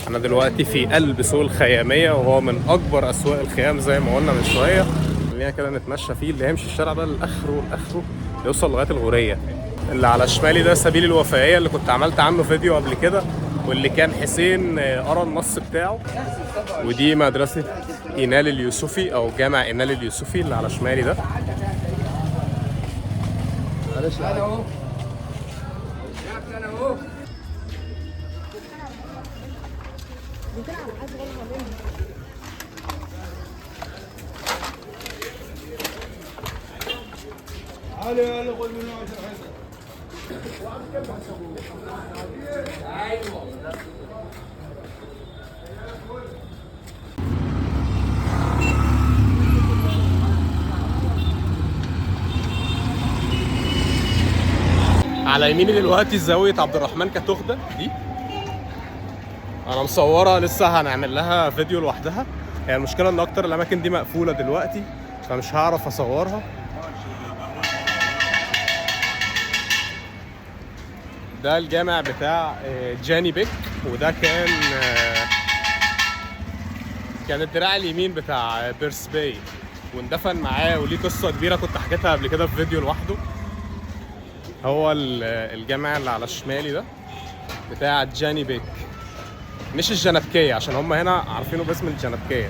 انا دلوقتي في قلب سوق الخيامية، وهو من اكبر اسواق الخيام زي ما قلنا من شوية. خلينا كده نتمشى فيه، اللي هيمشي الشارع ده لاخره لاخره يوصل لغاية الغورية. اللي على شمالي ده سبيل الوفائية اللي كنت عملت عنه فيديو قبل كده، واللي كان حسين قرا النص بتاعه. ودي مدرسة إينال اليوسفي او جامع إينال اليوسفي اللي على شمالي ده. على يميني دلوقتي زاوية عبد الرحمن كتخدة، دي انا مصورها لسه، هنعمل لها فيديو لوحدها. يعني المشكلة ان اكتر الاماكن دي مقفولة دلوقتي، فمش هعرف اصورها. ده الجامع بتاع جاني بيك، وده كان كان الدراع اليمين بتاع بيرس باي، واندفن معاه، وليه قصة كبيرة كنت حكيتها قبل كده في فيديو لوحده. هو الجامع اللي على الشمالي ده بتاع جاني بيك، مش الجنبكية عشان هم هنا عارفينه باسم الجنبكية.